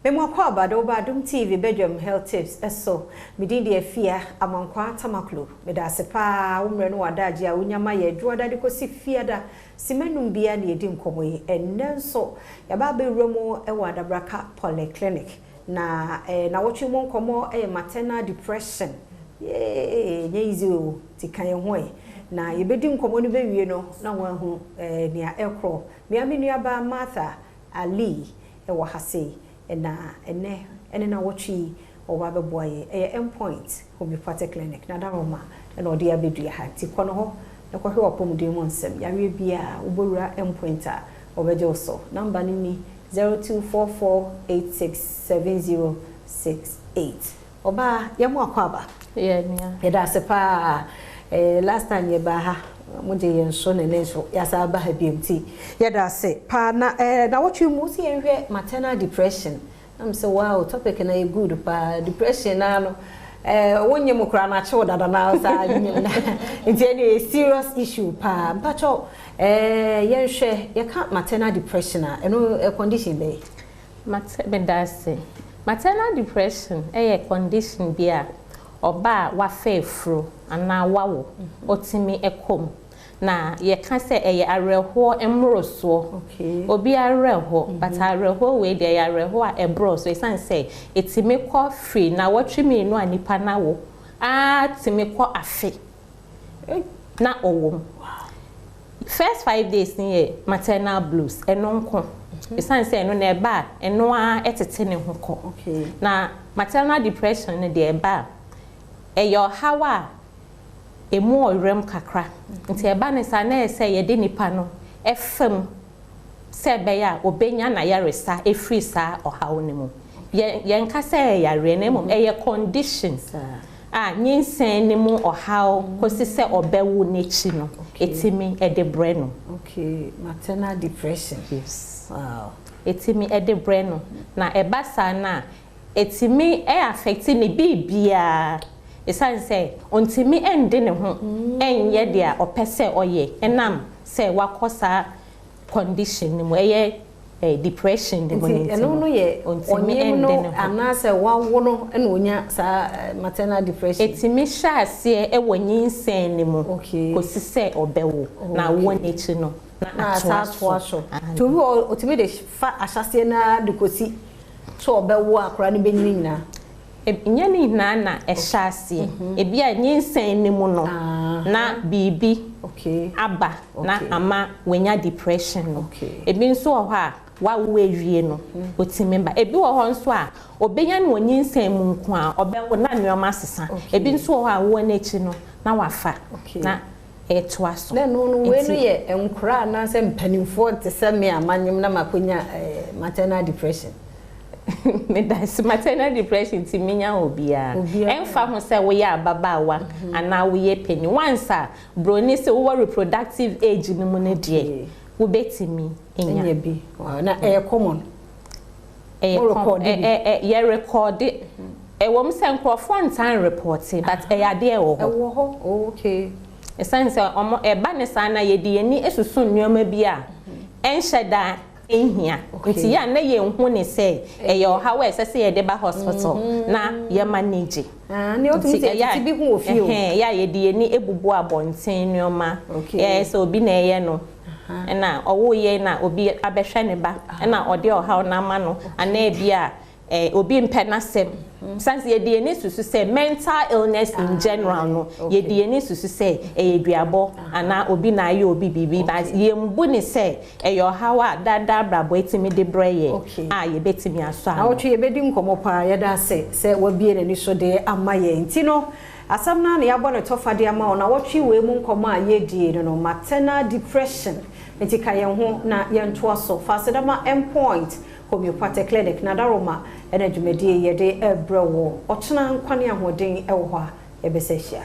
Mema wo akwaaba de woba Adom TV badwam health tips so. Me din de Afia Amankwaa Tamaklo. Meda ase paa wo mmerɛ ne w'adagye a wonya ma yɛ Dwoada de kɔsi Fiada simma num biara na yɛdi nkɔmmɔ yi. Ɛnnɛ nso yɛaba abɛwura mu wɔ Adabraka Polyclinic. Na nawɔtwe mu nkɔmmɔ yɛ maternal depression. Yee, ɛnyɛ easy o, nti ka yɛn ho ɛ. Na yɛbɛdi nkɔmmɔ no bɛwie no na woahu nea ɛkorɔ. Me ara me nuabaa Martha Ali wɔ ha sei, na ɛnnɛ ne nnawɔtwe yi ɔreba abɛboa yɛn. Ɛyɛ Endpoint Homeopathic Clinic, Nadaroma na ɔde abɛdua ha. Nti kɔ no hɔ na kɔhwɛ w'apɔmuden mu nsɛm. Yareɛ biara, wobɔwura Endpoint a, ɔbɛgye wo so. Number no ni, 0244867068. Ɔbaa, yɛn mo akwaaba. Yɛ nua. Yɛda ase paa. Eh, last time yɛbaa ha, mo gye yɛn so na ɛnɛ nso yɛasan aba ha biom nti yɛda ase paa. Na eh, nawɔtwe mu wosi yɛnhwɛ maternal depression. Na me sɛ wow, topic no yɛ good paa. Depression naa no, eh, wonyem koraa na akye wo dada na saa nyem na. Nti ɛno yɛ serious issue paa. Mpakyɛw, eh, yɛnhwɛ, yɛka maternal depression a, ɛno eh, condition bɛn? Mate, meda ase. Maternal depression yɛ condition bi a ɔba a wafa afuro anaa wawo ɔtumi kɔ mu. Na yɛka sɛ ɛyɛ awerɛhoɔ mmorosoɔ. Obiara werɛho, but awerɛhoɔ wei deɛ ɛyɛ awerɛhoɔ a ɛborɔ so ɛsiane sɛ ɛtumi kɔ firi nnawɔtwe mmienu a nipa no awo ara tumi kɔ afe na ɔwɔ mu. First 5 days no yɛ maternal blues, ɛno nko. Ɛsiane sɛ ɛno na ɛba a, ɛno ara ɛtete ne ho kɔ. Na maternal depression no deɛ, ɛba a, ɛyɛ ɔhaw a emu ɔwerɛm kakra. Nti ɛba ne saa na ɛyɛ sɛ yɛde nipa no ɛfam sɛ ɛbɛyɛ a obenya n'ayaresa efiri saa ɔhaw no mu. Yɛnka sɛ ɛyɛ yareɛ na mmom ɛyɛ condition a nyinsɛn ne mu ɔhaw kɔsi sɛ ɔbɛwo n'akyi no etimi ɛde brɛ no. Okay, maternal depression. Yes. Etimi ɛde brɛ no, na ɛba saa na etimi ɛ affect ne biribiara ɛsiane sɛ ɔntumi ɛnde ne ho ɛnyɛ deɛ ɔpɛ sɛ ɔyɛ, ɛnam sɛ wakɔ saa condition no mu, ɛyɛ depression no mu. Nti ɛno no yɛ ɔnyem no anaasɛ wawo no ɛna onya saa maternal depression? Etimi hyɛ aseɛ ɛwɔ nyinsɛn ne mu kɔsi sɛ ɔbɛwo, na awoɔ n'akyi no na atoa so. Nti obi wɔ otumi de fa ahyɛseɛ naa de kɔsi sɛ ɔbɛwo akora no bɛnyini nyinaa? Nyɛ ne nyinaa na ɛhyɛ aseɛ. Ebi a nyinsɛn ne mu no na biribi aba na ama wanya depression no. Ebi nso wɔ hɔ a wawo awie no otumi ba. Ebi wɔ hɔ nso a obenya no wɔ nyinsɛn mu nko a, ɔbɛwo na nneɛma asesa. Ebi nso wɔ hɔ a awoɔ n'akyi no na wafa na ɛtoa so. Na no wei no yɛ nkora anaasɛ mpanimfoɔ te sɛ me a manyem na makɔnya maternal depression? Medase. Maternal depression ti menya obiara, ɛmfa ho sɛ woyɛ ababaawa anaa woyɛ panyin. Once a broni sɛ wowɔ reproductive age no mu no deɛ, wobɛtumi nya bi. Na ɛyɛ common? Ɛyɛ, yɛ record. Ɛwɔ mu sɛ nkurɔfoɔ ntan report, but ɛyɛ adeɛ wɔ hɔ. Ɛwɔ hɔ, okay. Ɛsiane sɛ ɔmo ɛba ne saa na yɛde yɛn ani esusu nneɛma bi a ɛnhyɛ da nhia, nti yɛ a na yɛnhu ne sɛ ɛyɛ ɔhaw a ɛsɛ sɛ yɛde ba hospital na yɛma ne gye. Nti ɛyɛ bi ho wɔ fie o. Ɛyɛ a yɛde yɛn ani ebubu abɔnten nneɛma, ɛyɛ sɛ obi na ɛyɛ no, ɛna ɔwɔ yɛ na obi abɛhwɛ ne ba ɛna ɔde ɔhaw n'ama no, anaa ebi a obi mpɛ n'asɛm. Sanni yɛde yɛn ani susu sɛ mental illness in general no, yɛde yɛn ani susu sɛ ɛyɛ duabɔ anaa obi na ayɛ obi biribi, but yɛn bu ne sɛ ɛyɛ ɔhaw a daadaa abrabɔ etimi de brɛ yɛ a yɛbɛtumi asɔ ano. Awotwe yɛbɛdi nkɔmɔ paa. Yɛda ase sɛ wabie n'ani so de ama yɛn. Nti no asɛm no a na yɛabɔ ne tɔfa de ama wo na wɔtwe wei mu nkɔmɔ a yɛdie no, maternal depression. Nti ka yɛn ho na yɛntoa so. Fa aseda Endpoint Homeopathic Clinic na Daroma ɛna dwumadie yɛde ɛbrɛ wɔ. Ɔkyena nkwa ne ahoɔden ɛwɔ hɔ a yɛbɛsɛ hyia.